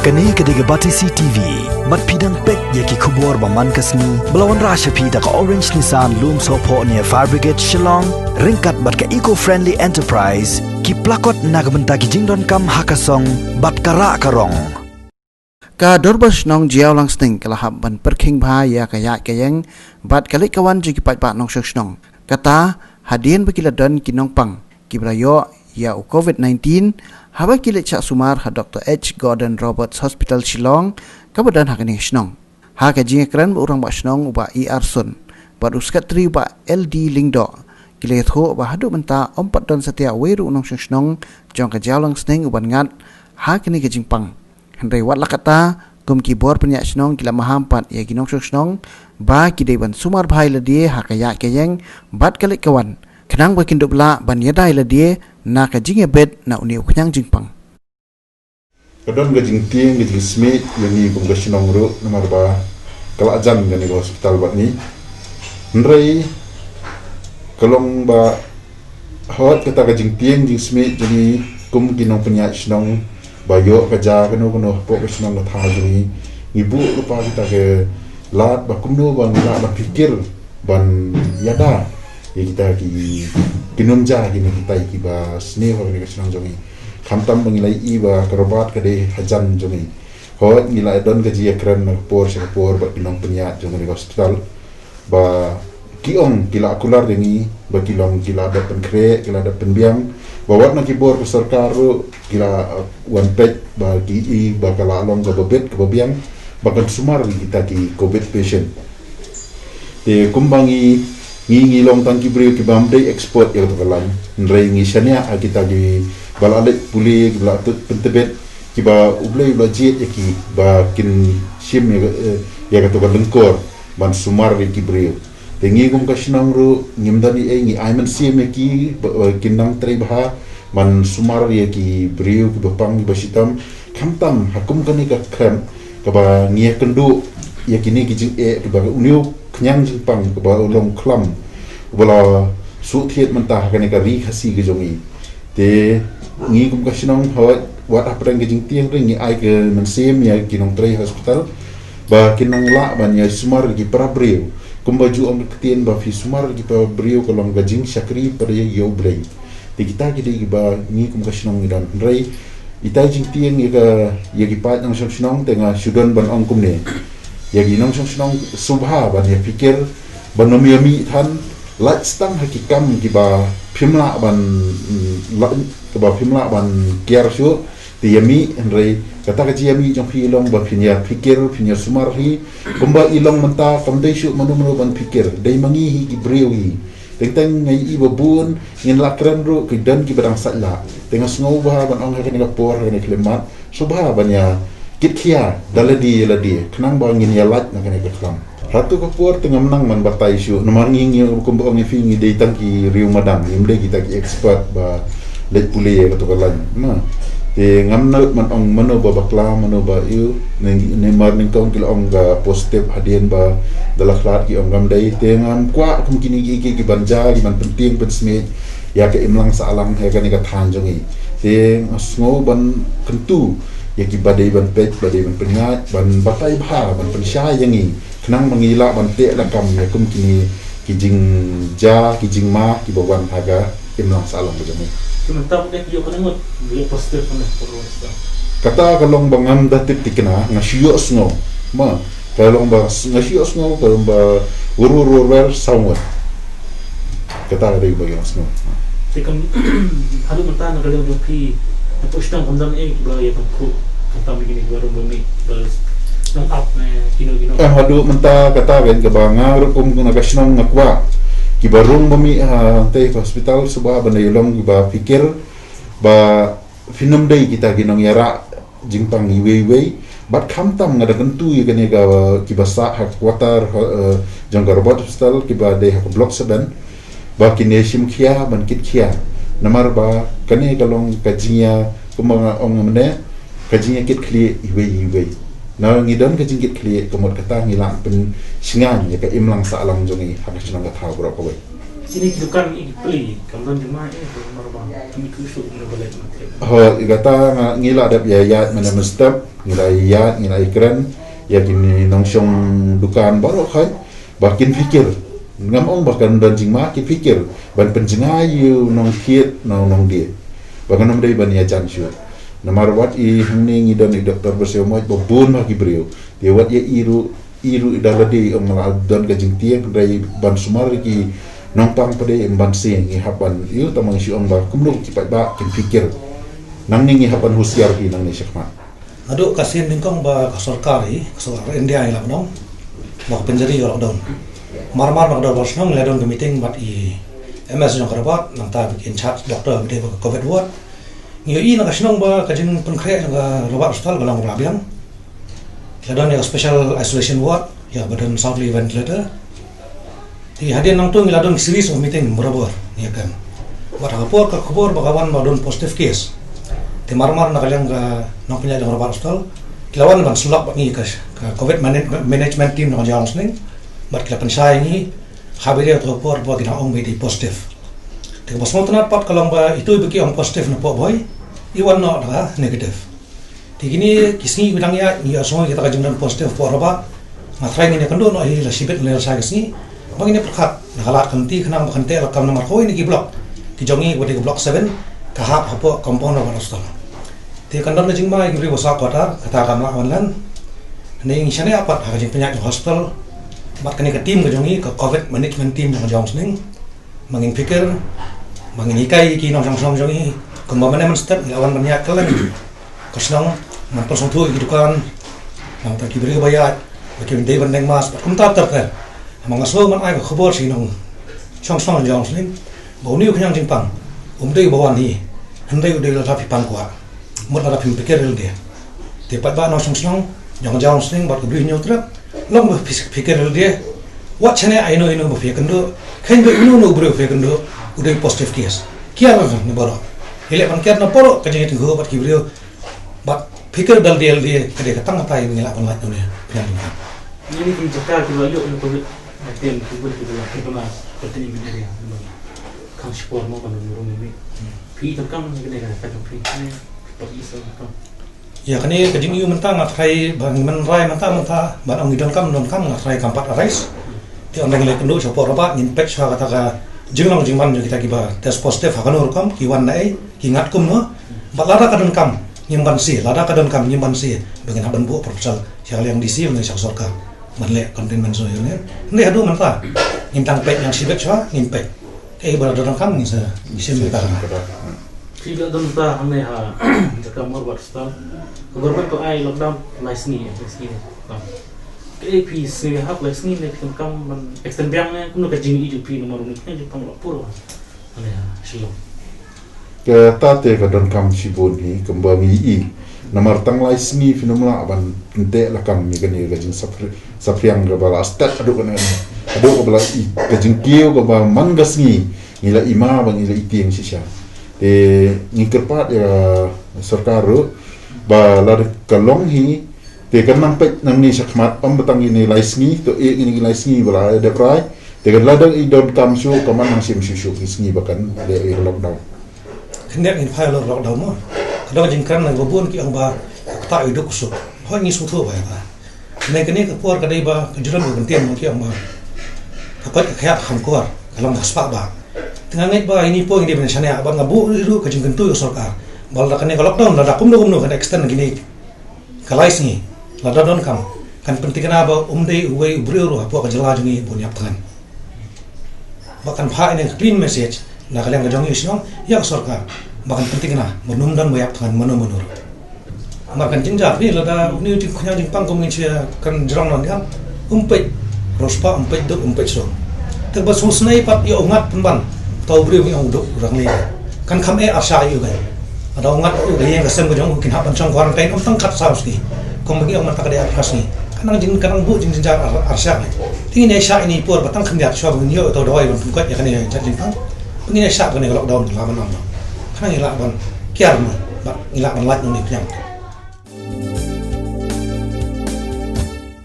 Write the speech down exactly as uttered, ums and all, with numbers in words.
Kane ka dei ka Batesi T V. Bad phi dang peit ïa ki khubor ba man ka sngi ba la wanrah sha phi da ka Orange Nissan Lumsohphoh near Fire Brigade Shillong, ryngkat bad ka Eco Friendly Enterprise, ki plakot na ka bynta ki jingdonkam ha ka song bad ka rah ka rong. Ka Dorbar Shnong Jaïaw Langsning ka la hap ban pyrkhing bha ïa ka ïaid ka ïeng bad ka leit ka wan jong ki paidbah nongshong shnong. Kata hadien ba ki la don ki nongpang kiba la ïoh ïa u COVID nineteen, haba ki leit shah sumar ha Doctor H Gordon Roberts Hospital Shillong, kaba don ha kane ka shnong. Ha ka jingïakren bad u Rangbah Shnong u Bah E R Sun bad u Secretary u Bah L D Lyngdoh, ki la ïathuh ba haduh mynta ym pat don satia uwei ruh u nongshong shnong jong ka Jaïaw Langsning u ban ngat ha kane ka jingpang. Hynrei wat la katta, kum ki bor pynïaid shnong ki la maham pat ïa ki nongshong shnong ba ki dei ban sumar bha ïa lade ha ka ïaid ka ïeng bad ka leit ka wan, khnang ba kin dup lah ban ïada ïa lade na ka jingïabit na une u khñiang jingpang. Ka don ka jingtieng ka jingsmit ïa ngi kum ka shnong ruh, namar ba ka la jan kane ka hospital bad ngi. Hynrei ka long ba hot kata ka jingtieng jingsmit jong ngi kum ki nongpynïaid shnong, ba ïoh ka ja kano kano hapoh ka shnong ka thaw jong ngi, ngi buh lypa kita ki lad ba kumno ba ngi lah ban pyrkhat ban ïada ïa kita ki, ki nongja, ki nonghikai kiba sniew ha kane ka shnong jong ngi. Khamtam ba ngi la ïohi ba ka Robert ka dei hajan jong ngi. Hooid, ngi la don ka jingïakren na ka por sha ka por bad ki nongpynïaid jong kane ka hospital, ba ki ong ki la kular ïa ngi ba ki long ki la dep pynkhreh, ki la dep pynbiang, ba wat na ki bor ka sorkar ruh ki la, uh, wan peit ba ki i ba ka la long kaba bit kaba biang ba kan sumar ïa kita ki COVID patient. Te kumba ngi, ngi, ngi long tang ki briew ki bym dei expert ïa kato ka lain, hynrei ngi shaniah ha kita kiba la leit pule, kiba la tut pyntbit, kiba U Blei u la jied ïa ki ba kin shim ïa, eh, ïa kato ka lyngkor ban sumar ïa ki briew. Te ngi kum ka shnong ruh ngim don ei ei, ngi ai mynsiem ïa ki ba, ba kin nang trei bha ban sumar ïa ki briew kiba pang kiba shitom. Khamtam ha kum kane ka kren kaba ngi ïakynduh ïa kine ki jingeh kiba une u khñiang jingpang kaba u long khlam, uba la shu thied mynta ha kane ka ri Khasi ka jong ngi. Te ngi kum ka shnong, hooid, wat hapdeng ka jingtieng ruh ngi ai ka mynsiem ïa ki nongtrei hospital ba kin nang lah ban ïa sumar ki para briew. Kumba ju ong ka ktien ba phi sumar ki para briew ka long ka jingshakri para ïa U Blei. Te kita ki dei kiba ngi kum ka shnong ngi don. Hynrei ita jingtieng ïa ka, ïa ki paid nongshong shnong, te nga shu don ban ong kumne. Ïa ki nongshong shnong sngewbha ban ïa pyrkhat ban ym ïa mih than, lait tang ha ki kam kiba phim lah ban, mm, la, kiba phim lah ban kiar shuh, te ïa mih, hynrei kata ka jingïa mih jong phi long ba phin ïa pyrkhat, phin ïa sumar hi. Kumba i long mynta kam dei shuh mano mano ban pyrkhat, dei ma ngi hi ki briew hi. Teng teng ngi i ba bun ngin la kren ruh ki don kiba dang sait lah. Te nga sngewbha ban ong ha kane ka por, ha kane ka khyllipmat, sngewbha ban ïa kit khia da lade ïa lade, khnang ba ngin ïa lait na kane ka khlam. Hato ka por te ngam nang man batai shuh, namar ngi, ngi kumba ong ïa phi, ngi dei tang ki riew madan, ngim dei kita ki expert ba leit pule ïa kato ka lain. Na, te ngam nang man ong mano ba bakla, mano ba ïoh, ne, ne mar nyngkong ki la ong ka positive, hadien ba da la khlad ki ong kam dei. Te ngam kwah kum kine ki, ki, ki ban ja, ki ban pyntieng pynsmit ïa ka imlang sahlang ha kane ka thaiñ jong ngi. Te nga sngew ban kyntu ïa kiba dei ban peit, ba dei ban pynïaid, ban batai bha, ban pynshai ïa ngi, khnang ba ngi lah ban teh lakam ïa kum kine ki jingjia, ki jingma kiba wan ha ka imlang sahlang ka jong ngi. Te mynta phi dang ïoh kane ngut, ïoh positive kane, por wan sa. Kata ka long ba ngam da tip thikna, nga shu ïohsngew. Ma, ka long ba s-, nga shu ïohsngew, ka long ba ur ur ur wer saw ngut. Kata ka dei ba ïohsngew. Te kam, haduh mynta na ka liang jong phi, na pyrshang kam don ei ba ïa kam phu, kam tam kine kiba rung ba mih, ba nang ap ne kino kino. Eh, haduh mynta kata ka kaba nga ruh kum na ka shnong nga kwah, kiba rung ba mih ha te hospital, sngewbha ban ïa long kiba pyrkhat ba phin ym dei kita ki nongïarap jingpang iwei iwei. Bad khamtam nga da kyntu ïa kane ka, kiba sah ha quarter, ha, eh, jong ka Robert Hospital, kiba dei ha ka Block seven, ba kin ïa shim khia ban kit khia. Namar ba kane ka long ka jingïa, kumba nga ong mynne, ka jingïa kit khlieh iwei iwei. Na ngi don ka jingkit khlieh, ka mut kata ngi lah pynsngew ïa ka imlang sahlang jong ngi ha ka shnong ka thaw baroh kawei. Kine ki dukan, ki pli, kam don jingma, eh, namar ba ki tu shu, na balet. Ho, kata nga, ngi lah dep ïa ïaid mynne mynstep. Ngi la ïa, ngi la ïa kren ïa kine nongshong dukan baroh, khnang ba kin pyrkhat. Ngam ong ba kan don jingma, kin pyrkhat ban pynjngai ïa u nongkit na u nongdie. Ba kan ym dei ban ïa jan shuh. Namar wat i hangne ngi don i doktor ba siew moit ba bun bha ki briew. Te wat ïa i ruh, i ruh i da lade, ong la don ka jingtieng, hynrei ban sumar ki nongpang pat de em ban sing, ngi hap ban ïa, tang ma ngi shu ong ba kumno ki paidbah kin pyrkhat. Nangne ngi hap ban husiar ki nangne shakhmat. Naduh ka sien nyngkong ba ka sorkar hi, ka sorkar India ngi la pynong ba ka pynjari ka lockdown. Mar mar na ka dorbar shnong ngi la don ka meeting bad i M S jong ka Rpret, nangta in charge doctor ba dei ba ka covid ward. Ngi ïohi na ka shnong ba ka jingpynkhreh jong ka Rpret Hospital ka long kaba la biang. Ngi la don ïa ka special isolation ward, ïa ba don saw tylli ventilator. Te hadien nangta ngi la don series of meeting barabor, ïa kan. Bad ha ka por ka khubor ba ka wan ba don positive case, te mar mar na ka liang ka nongpynïaid jong ka Rpret Hospital ki la wan ban sylloh bad ngi ka, ka covid manage-, management team na ka Jong Sning. Bad ki la pynshai ïa ngi ha ba ïa ka por ba ki dang ong ba i dei positive. Te kaba sngewtynnat pat ka long ba itu ba ki ong positive na Pohbhoi, i wan noh da ka negative. Te kine ki sngi ba dang ïaid ngi ïohsngew ïa kata ka jingdon positive hapoh Rpret. Nga tharai ngin ïakynduh noh hi la shibit lane la shai ka sngi ba ngin ïa pyrkhat na ka lad ka lynti khnang ba kan teh lakam, namar kawei na ki block ki jong ngi, kaba dei ka block seven, ka hap hapoh compound Rpret Hospital. Te kan don ka jingma ïa ki briew ba sah quarter, kata kam lah ban len. Ngi shaniah pat ha ka jingpynïaid jong hospital bad kane ka team ka jong ngi, ka covid management team jong ka Jong Sning. Ba ngin pyrkhat, ba ngin hikai ïa ki nongshong shnong jong ngi kumba mynne mynstep ngi la wan ban ïaid kylleng ka shnong, ban pynsngewthuh ïa ki dukan, nangta ki briew ba ïaid ba kim dei ban deng mask bad kumta ter ter. Haba nga sngew ban ai ka khubor sha ki nongshong shnong jong Sning ba une u khñiang jingpang um dei ba wan hi, hynrei u dei lada phi pang kwah. Mut lada phim pyrkhat ïa lade. Te paidbah nongshong shnong jong ka Jong Sning bad ka Bri Hynñiewtrep, long ba phi pyrkhat ïa lade. Wat shaniah ïa uno uno ba phi ïakynduh, khein ba uno uno u briew phi ïakynduh u dei positive case. Kiar na baroh. Ïaleh ban kiar na baroh ka jingïatyngkhuh bad ki briew. Bad pyrkhat da lade lade ka dei ka tang katai ba ngi lah ban lait na une u khñiang jingpang. Ngi ni ki jaka kiba ïoh na covid nineteen, kiba kiba la kiba la continue area. Kham shipor mo ban rung ni. Phi donkam ni kane ka ka jong phi. Phi pat i sa donkam. Ïa kane ka jingïohi mynta nga tharai ba ngi mynrai mynta mynta ban ong ngi donkam donkam, nga tharai kam pat arise. Te ynda ngi la ïakynduh sha pdeng Rpret ngin peit shuwa kata ka jinglong jingman jong kita kiba test positive ha kano rukom, ki wan naei, ki ngat kumno. Bad lada ka donkam ngim banse, lada ka donkam ngim banse, ba ngin hap ban buh proposal sha ka liang D C lane sha ka sorkar ban leh containment zone ïa kane. Hynrei haduh mynta ngim tang peit, nang shibit shuwa ngim peit. Kaei ba la donkam ngin sa shim kita. Shibit donkam hangne ha jaka Mawryngkneng. Ka government ka ai lockdown lai sngi, lai sngi. Kaei phi sngew hap lai sngi ne phi donkam ban extend biang ne, kumno ka jingïohi jong phi namar une u khñiang jingpang la pur hangne ha Shillong? Kata te ka donkam shibun hi kumba ngi i. Namar tang lai sngi phin ym lah ban pynteh lakam ïa kane ka jingsaphri-, saphriang kaba la start haduh kane. Haduh kaba la i ka jingkiew kaba man ka sngi ngi la i ma ba ngi la i tieng shisha. Te ngi kyrpad ïa sorkar ruh ba lada ka long hi, te kan nang peit nangne shakhmat, ym ba tang ine lai sngi, to ïa ine lai sngi ba la dep rai. Te kan lada i donkam shuh, ka man nang shim shuh shuh ki sngi ba kan leh ïa ka lockdown. Khyndiat ngin phai lockdown mo. Ka dang jingkren na ba bun ki ong ba ka ktah i duk suk. Hooid ngi sngewthuh ba ïa ka. Kane kane ka por ka dei ba ka jingkren ka kyntien mo ki ong ba ka koit ka khiah kham kwar, ka long ba spah ba. Te nga ngeit ba ine i por ngi dei ban shaniah ba nga buh ruh ka jingkyntu ïa u sorkar ba lada kane ka lockdown lada kumno kumno kan extend kine ka lai sngi, lada donkam, kan pynthikna ba um dei uwei u briew ruh hapoh ka jylla jong ngi ban ïap thngan. Ba kan phah ine ka clear message na ka liang ka jong ngi shnong ïa ka sorkar ba kan pynthikna ba um don ba ïap thngan mano mano ruh. Namar kan jynjar ne lada une u khñiang jingpang kum ngin shu ïa kan jrong nangne, um peit riewspah, um peit duk, um peit sum. Te ba sngewsynei pat ïa u ngat pynban, uta u briew ngi ong u duk u rang lei. Kan kham eh arshah ïa u kan. Lada u ngat u ka ïing ka sem ka jong u kin hap ban shong quarantine ym tang khatsaw sngi. Kum ba ngi ong mynta ka dei arphew sngi. Kan nang jing, kan nang buh jingjynjar ar-, arshah ngi. Te ngin ïa shah ine i por ba tang khyndiat shuwa ba ngin ïoh ïa uta u dawai ban pynkhuid ïa kane ka jingpang. Ba ngin ïa shah ba kane ka lockdown kan lah ban ym noh. Kan nang ngi lah ban kiar mo, ba ngi lah ban lait na une u khñiang.